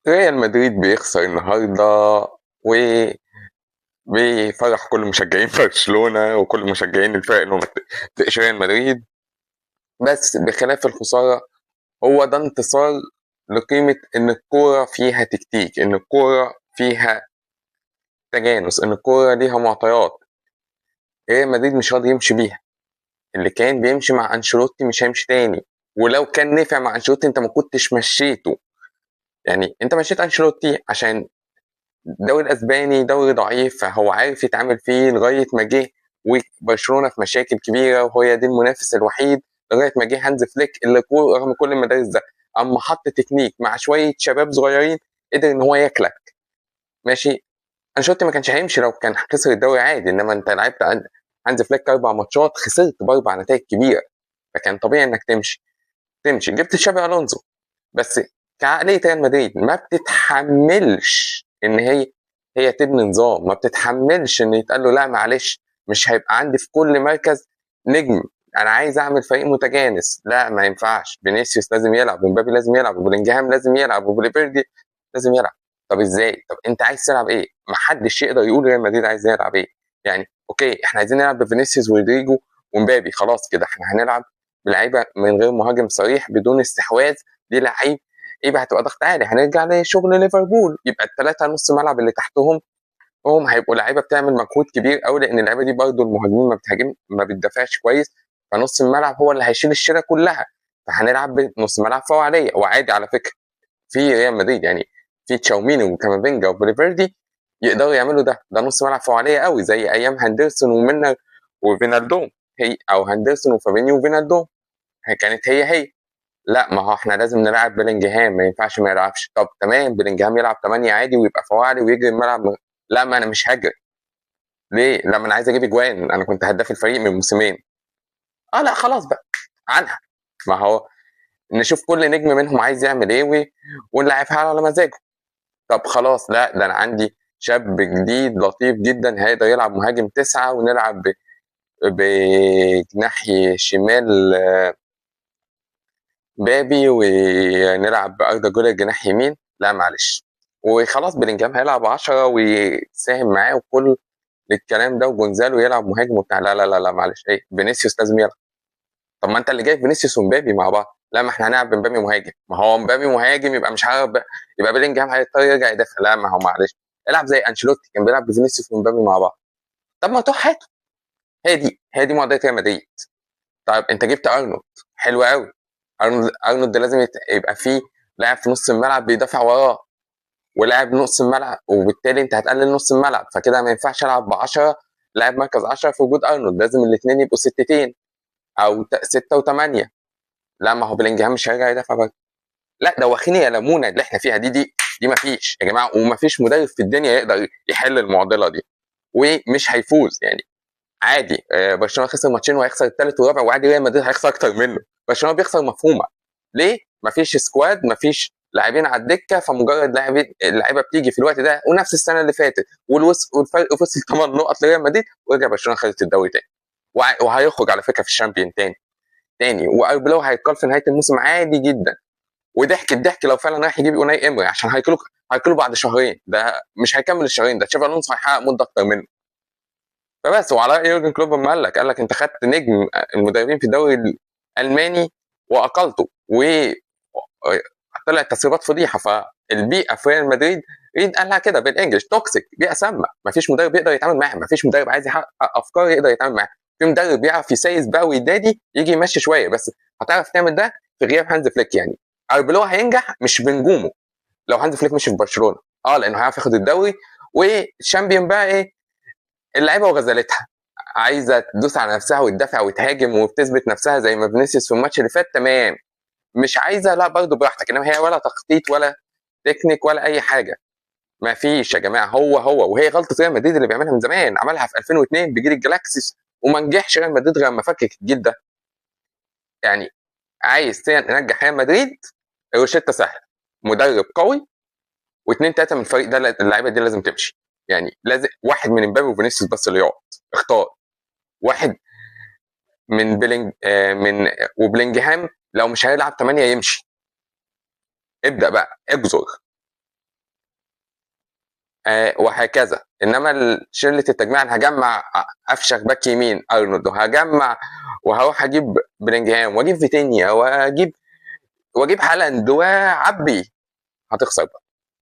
ريال مدريد بيخسر النهارده وبيفرح كل مشجعين برشلونة وكل مشجعين الفرق اللي ما بتطيقش ريال مدريد. بس بخلاف الخسارة، هو ده انتصار لقيمة إن الكورة فيها تكتيك، إن الكورة فيها تجانس، إن الكورة ليها معطيات. ريال مدريد مش راضي يمشي بيها. اللي كان بيمشي مع أنشيلوتي مش هيمشي تاني، ولو كان نفع مع أنشيلوتي أنت ما كنتش مشيته. يعني أنت مشيت أنشيلوتي عشان الدوري الأسباني دوري ضعيف، فهو عارف يتعامل فيه لغاية ما جه وبرشلونة في مشاكل كبيرة وهي دي المنافس الوحيد، لغاية ما جه هانز فليك اللي رغم كل المدارس ده أما حط تكنيك مع شوية شباب صغيرين قدر إن هو ياكلك. ماشي، أنشيلوتي ما كانش هيمشي لو كان خسر الدوري عادي، إنما أنت لعبت هانز فليك 4 ماتشات خسرت ب4 نتائج كبيرة، فكان طبيعي إنك تمشي. جبت تشابي ألونزو، بس كعقلية ريال مدريد ما بتتحملش إن هي تبني نظام، ما بتتحملش إن يتقال له لا معلش مش هيبقى عندي في كل مركز نجم، أنا عايز أعمل فريق متجانس. لا ما ينفعش، فينيسيوس لازم يلعب، ومبابي لازم يلعب، وبلينجهام لازم يلعب، وفالفيردي لازم يلعب. طب إزاي؟ طب أنت عايز تلعب إيه؟ ما حدش يقدر يقول ريال مدريد عايز يلعب إيه. يعني okay إحنا عايزين نلعب بفينيسيوس ورودريجو ومبابي، خلاص كده إحنا هنلعب بلعيبة من غير مهاجم صريح بدون استحواذ، دي لعيب إيه بقى؟ هتبقى ضغط عالي. هنرجع لشغل ليفربول، يبقى الثلاثة نص ملعب اللي تحتهم هم هيبقوا لعيبة بتعمل مجهود كبير قوي، لأن اللعيبة دي برضو المهاجمين ما بتهاجم، ما بتدافعش كويس، فنص الملعب هو اللي هيشيل الشيلة كلها. فهنلعب بنص ملعب فوعلية. وعادي على فكرة في ريال مدريد يعني في تشاوميني وكامافينجا وفالفيردي يقدروا يعملوا ده، ده نص ملعب فوعلية قوي زي أيام هندرسون وميلنر وفينالدوم، هي أو هندرسون وفابينيو وفينالدوم، هي كانت هي. لا ما هو احنا لازم نلعب بلينجهام، ما ينفعش ما يلعبش. طب تمام بلينجهام يلعب 8 عادي ويبقى فوعلي ويجري الملعب لا ما انا مش هجري. ليه؟ لا ما انا عايز اجيب اجوان، انا كنت هداف الفريق من موسمين. لا خلاص بقى عنها، ما هو نشوف كل نجم منهم عايز يعمل ايه ونلعبها على مزاجه. طب خلاص لا ده انا عندي شاب جديد لطيف جدا هيقدر يلعب مهاجم 9 ونلعب بجناح شمال بابي ونلعب بأردا جولر جناح يمين. لا معلش، وخلاص بلينجهام هيلعب 10 ويساهم معاه وكل الكلام ده، وجونزالو يلعب مهاجم وبتاع. لا لا لا لا معلش، ايه فينيسيوس لازم يلعب. طب ما انت اللي جايب فينيسيوس ومبابي مع بعض. لا ما احنا هنلعب بمبابي مهاجم، ما هو مبابي مهاجم يبقى مش عارف، يبقى بلينجهام هيضطر يرجع يدافع. لا ما هو معلش العب زي انشيلوتي كان بيلعب بفينيسيوس ومبابي مع بعض. طب ما تروح هاته. هي دي معضلة ريال مدريد. طيب انت جبت ارنولد، حلو قوي. ارنولد لازم يبقى فيه لاعب في نص الملعب بيدافع وراه ولاعب نص الملعب، وبالتالي انت هتقلل نص الملعب، فكده ما ينفعش العب ب10 لاعب مركز 10 في وجود ارنولد، لازم الاثنين يبقوا 6 او 6 و8. لا ما هو بلينجهام مش هيرجع يدافع برضه. لا ده واخيني يا لمونه اللي احنا فيها دي ما فيش يا جماعة، وما فيش مدرب في الدنيا يقدر يحل المعضلة دي ومش هيفوز. يعني عادي، برشلونة خسر ماتشين وهيخسر الثالث والرابع، وعادي ريال مدريد هيخسر اكتر منه. برشلونة بيخسر مفهومه ليه؟ مفيش squad، مفيش لاعبين على الدكة، فمجرد لاعبين اللعيبة بتيجي في الوقت ده. ونفس السنة اللي فاتت والفرق وصل 8 نقط لريال مدريد، ورجع برشلونة خدت الدوري تاني، وهيخرج على فكرة في ال Champion تاني، واربلو هيتقال في نهاية الموسم عادي جدا. وضحك الضحك لو فعلا رايح يجيب اوناي امري، عشان هياكلوا بعد شهرين، ده مش هيكمل الشهرين ده، تشافي الونسو هيحقق مده اكتر منه. فبس وعلى راي يورجن كلوب ما قال لك انت خدت نجم المدربين في الدوري الالماني واقلته، و طلعت تسريبات فضيحة. فالبيئه في ريال مدريد ريد قالها كده بال English toxic، بيئة سامة، مفيش مدرب يقدر يتعامل معاها، مفيش مدرب عايز يحقق افكار يقدر يتعامل معاها. في مدرب بيعرف يسايس بقى ويدادي يجي يمشي شوية، بس هتعرف تعمل ده في غياب هانز فليك. يعني اربلو هينجح مش بنجومه لو هانز فليك مشي في برشلونة، لانه هيعرف ياخد الدوري وال Champion بقى. ايه اللعيبة وغزلتها عايزه تدوس على نفسها وتدافع وتهاجم وبتثبت نفسها زي ما فينيسيوس في الماتش اللي فات، تمام. مش عايزه لا برضه براحتك، انما هي ولا تخطيط ولا تكنيك ولا اي حاجة، ما فيش يا جماعة. هو وهي غلطه ريال مدريد اللي بيعملها من زمان، عملها في 2002 بجيل الجلاكسيس وما نجحش ريال مدريد غير لما فكك الجيل ده. يعني عايز تنجح ريال مدريد، الروشته سهلة، مدرب قوي واثنين ثلاثة من الفريق ده، اللعيبة دي لازم تمشي. يعني لازم واحد من امبابي وفينيسيوس بس اللي يقعد، اختار واحد من بلينج من وبلينجهام لو مش هيلعب 8 يمشي. ابدا بقى اجزر. وهكذا. انما شله التجميع انا هجمع افشخ باك يمين ارنولد، وهجمع وهروح اجيب بلينجهام واجيب فيتينيا واجيب هالاند وعبي، هتخسر بقى.